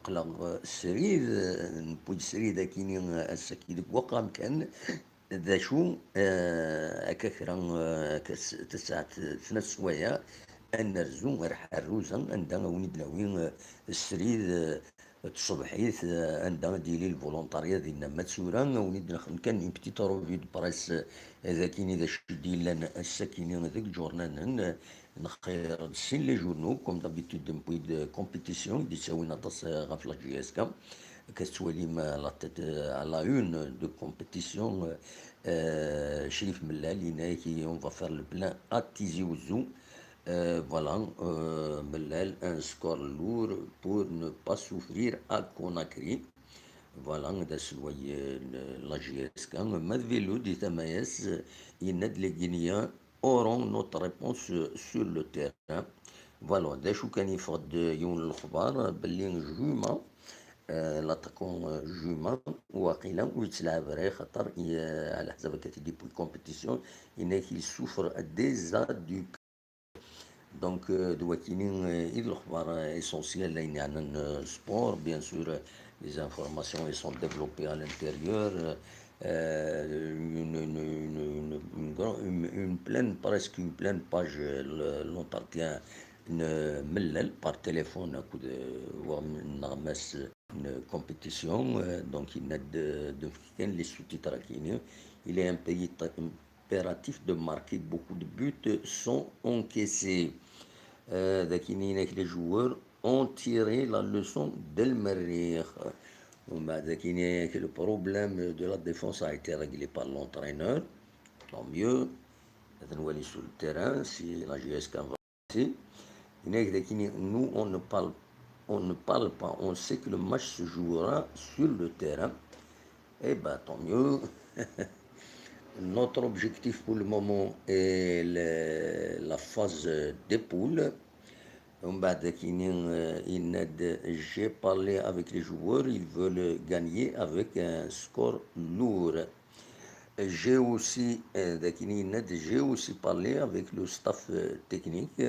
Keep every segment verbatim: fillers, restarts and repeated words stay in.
qqleɣ, eh, srid, eh, newwi-d srid akini, eh, ass-agi deg wexxam kan. D acu, eh, akka kra, eh, akka s-, tasaɛet tnasswaya, ad nerzu ar Ḥerruza, anda a wen-id-nawi, eh, srid, eh, tṣebḥit, eh, anda ad yili lvolontariat dinna. Ma d tura, a wen-id-nexdem kan une petite revue de presse, eh, d akini d acu i d-yellan ass-akini deg lǧurnanen, eh, nexir-d sin les journaux, comme d'habitude, newwi-d compétition, i d-yettawin aṭas, eh, ɣef la J S K. Akka tettwalim, eh, la tête, eh, à la une de compétition, eh, eh, Crif Mellal, yenna-ak, on va faire le plein à Tizi Ouzou. Euh, voilà, euh, Mellal, un score lourd pour ne pas souffrir à Conakry. Voilà, d aselway, euh, n la J S K. Ma d Vélo di tama-s, yenna-d les Guinéens auront notre réponse sur le terrain. Voilà, d acu kan, yeffeɣ-d yiwen n lexbar belli Juma, euh, l'attaquant, euh, Juma, waqila ur yettlɛab ara, xaṭer, euh, ɛla ḥsab akka t-id-yewwi compétition, yenna-ak il souffre déjà du Donc, euh, d wakini, euh, i d lexbar, euh, essentiel, ayen yeɛnan, euh, sport. Bien sûr, euh, les informations, elles sont développées à l'intérieur. Euh, euh, une, une, une, une, une grand-, une, une pleine, presque une pleine page, euh, le, l'entretien n Mellal par téléphone, akked, euh, war neɣmas n compétition, euh, donc yenna-d, euh, d-nefk kan les sous-titres akini. Il est impératif de marquer beaucoup de buts sans encaisser. Euh, d akini, yenna-ak, les joueurs ont tiré la leçon de lmerrix. Umbeɛd d akini, yenna-ak, le problème de la défense a été réglé par l'entraîneur. Tant mieux. Ad nwali sur le terrain si la J S K va. Yenna-ak d akini, nous, on ne parle, on ne parle pas, on sait que le match se jouera sur le terrain. Eh ben, tant mieux. Notre objectif pour le moment est le, la phase des poules. Umbeɛd d akini, euh, yenna-d, j'ai parlé avec les joueurs, ils veulent gagner avec un score lourd. J'ai aussi, euh, d akini yenna-d, j'ai aussi parlé avec le staff, euh, technique.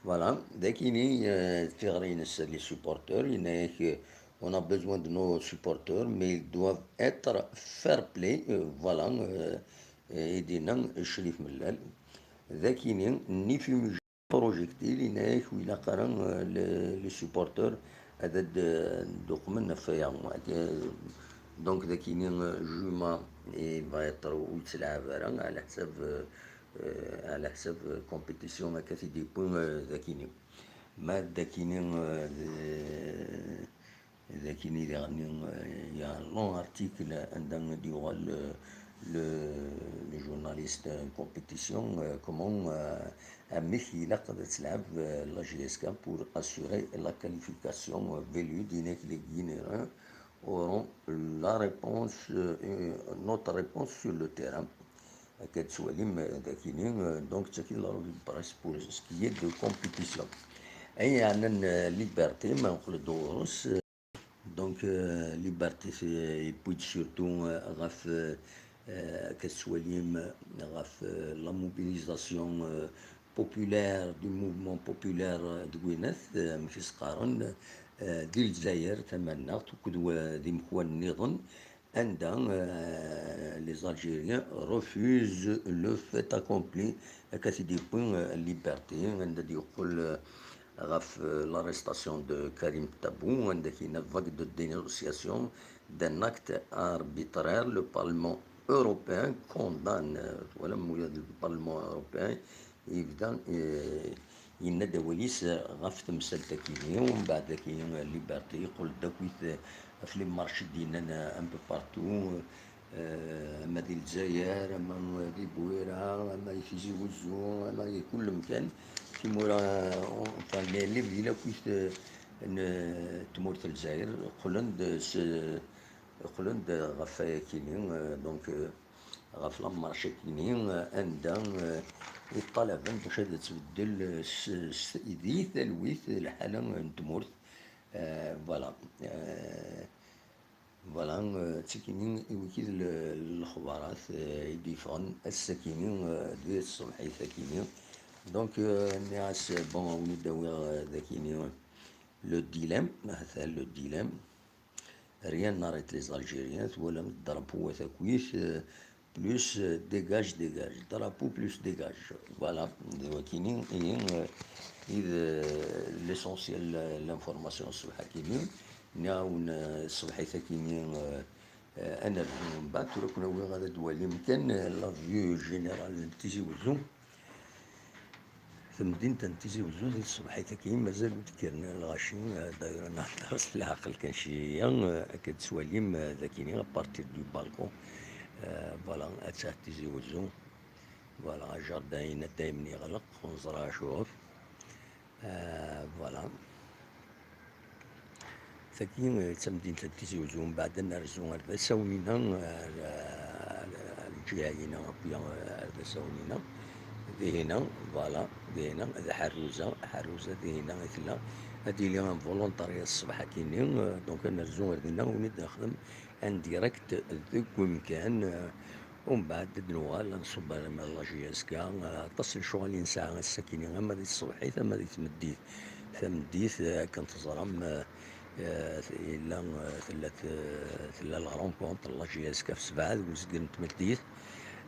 Voilà, d akini, euh, d tiɣri-ines les supporters, yenna-ak, euh, on a besoin de nos supporters, mais ils doivent être fair-play, euh, voilà, euh, euh, i d-yenna Crif Mellal. D akini, ni fumigène projectile, yenna-ak ur ilaq ara, euh, les, les supporters ad d-, d-uqmen ɣef waya. Euh, donc, d akini, euh, Juma, il va être, ur yettlɛab ara, ɛla ḥsab, euh, euh, ɛla ḥsab, euh, compétition akka t-id-yewwi, euh, d akini. Ma d akini, euh, d-, d akini diɣen, euh, il y a un long article anda i d-yuɣal, euh, le, le journaliste en compétition, euh, comment, euh, amek ilaq ad tleɛb, euh, la J S K pour assurer la qualification, euh, Velud, yenna-ak les Guinéens auront la réponse, euh, notre réponse sur le terrain. Akka tettwalim, euh, d akini, euh, donc, d tagi la revue de presse pour ce qui est de compétition. Ayen yeɛnan, euh, Liberté, ma nqel-d ɣur-s, euh, donc, euh, Liberté, c'est, yewwi-d surtout, euh, ɣef, euh, euh, akka tettwalim, euh, ɣef, euh, la mobilisation, euh, populaire, du mouvement populaire, euh, deg winat, euh, amek i s-qqaren, euh, di Lezzayer tamannaɣt, akked wa-, d imekwan nniḍen, anda, euh, les Algériens refusent le fait accompli, akka t-id-yewwi, euh, Liberté, anda d-yeqqel, euh, ɣef, euh, l'arrestation de Karim Tabou, anda kina vague de dénonciation d'un acte arbitraire, le Parlement européen condamne, euh, voilà, le Parlement européen, yebda, euh, yenna-d awal-is ɣef temsalt-agi, umbeɛd akini Liberté yeqqel-d akkit ɣef les marches i d-yennan un peu partout, euh, ama di Lezzayer, ama di Bwira, ama di Tizi Wezzu, ama di kul mkan, timura, enfin, les, les villes akkit, euh, n tmurt n Lezzayer, qqlen-d s, qqlen-d ɣef wayakini, euh, donc, euh, ɣef la marche-akini, euh, anda, euh, i ṭṭalaben bac ad tbeddel, euh, s, s, di talwit lḥala n tmurt. Euh, voilà. Euh, voilà, euh, d tikini i wikid l-, lexbarat, euh, i d-yeffɣen ass-akini, euh, di tṣebḥit-akini. Donc, euh, nniɣ-as, bon, a wen-id-awiɣ, euh, d akini, euh, Le dilemme, ata le dilemme. Rien n'arrête les Algériens, twalam drapeau-a takit, euh, plus, euh, dégage, dégage. Drapeau plus dégage. Voilà, d wakini, i, euh, i d, euh, l'essentiel, euh, l'information ṣṣbeḥ-akini. Nniɣ-awen, euh, ṣṣbeḥ-akini, euh, euh, ad nerzu mbeɛd, tura ad ken-awiɣ ad d-twalim kan, euh, la vue générale n Tizi Wezzu. Tamdint n Tizi Wezzu di tṣebḥit-agi mazal ur d-kkren ara lɣaci, eh, d'ailleurs, nehder s leɛqel kan cwiya, eh, akka d-tettwalim, eh, d akini, à partir du balcon, eh, voilà, attah Tizi Wezzu, voilà, ajardin-a daymen yeɣleq, ur neẓri acuɣef. Eh, voilà. Tagi, eh, d tamdint n Tizi Wezzu, mbeɛd ad nerzu ar d Asawen-ina, ar, ar, ar lǧiha-ina, akk-ya, eh, ar d Asawen-ina. Dihina, voilà, dihina, d Ḥerruza, Ḥerruza dihina i tella. Ad yili un volontariat ṣṣbeḥ-akini, eh, donc ad nerzu ar dinna, win i d-nexdem en direct deg umkan, eh, Umbeɛd ad d-nuɣal ad nṣubb alamma d la J S K, eh, aṭas n lecɣal i nesɛa ass-akini, ama di tṣebḥit, ama di tmeddit. Tameddit, eh, akken teẓram, eh, eh, yella, eh, tella t-, tella la rencontre n la J S K ɣef sebɛa deg uzgen n tmeddit.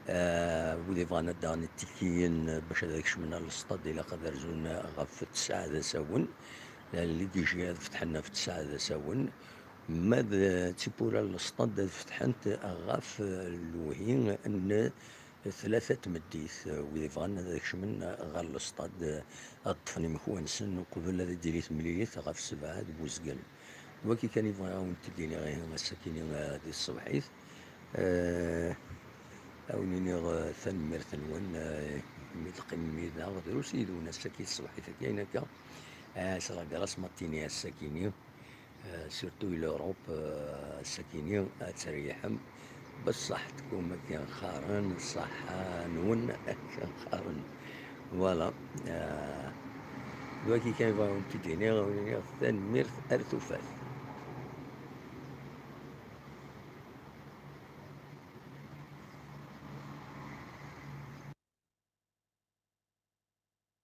Eh, wid yebɣan ad d-aɣen itikiyen, eh, bac ad kecmen ar lestad, ilaq ad rzun ɣef tesɛa d Asawen, la L D G ad fetḥen ɣef tesɛa d Asawen. Ma d tiwwura n lestad ad fetḥent ɣef lewhi n tlata tmeddit, wid yebɣan ad kecmen ɣer lestad, ad ṭṭfen imekwa-nsen uqbel ad d-tili temlilit ɣef sebɛa deg uzgen. D wagi kan i bɣiɣ ad wen-t-id-iniɣ, ihi ass-akini, eh, di tṣebḥit. Eh, ad wen-iniɣ, eh, tanemmirt-nwen, eh, imi d-teqqimem yid-neɣ, drus yid-wen ass-agi, tṣebḥit-agi, ayen akka. Eh, c'est la grasse matinée ass-akini. Eh, surtout i l'Europe, eh, ass-akini ad treyyḥem. Beṣṣeḥ tkum akken qqaren, ṣṣeḥḥa-nwen akken qqaren. Voilà. Eh, d wagi kan i bɣiɣ ad wen-t-id-iniɣ, ad wen-iniɣ tanemmirt ar tufat.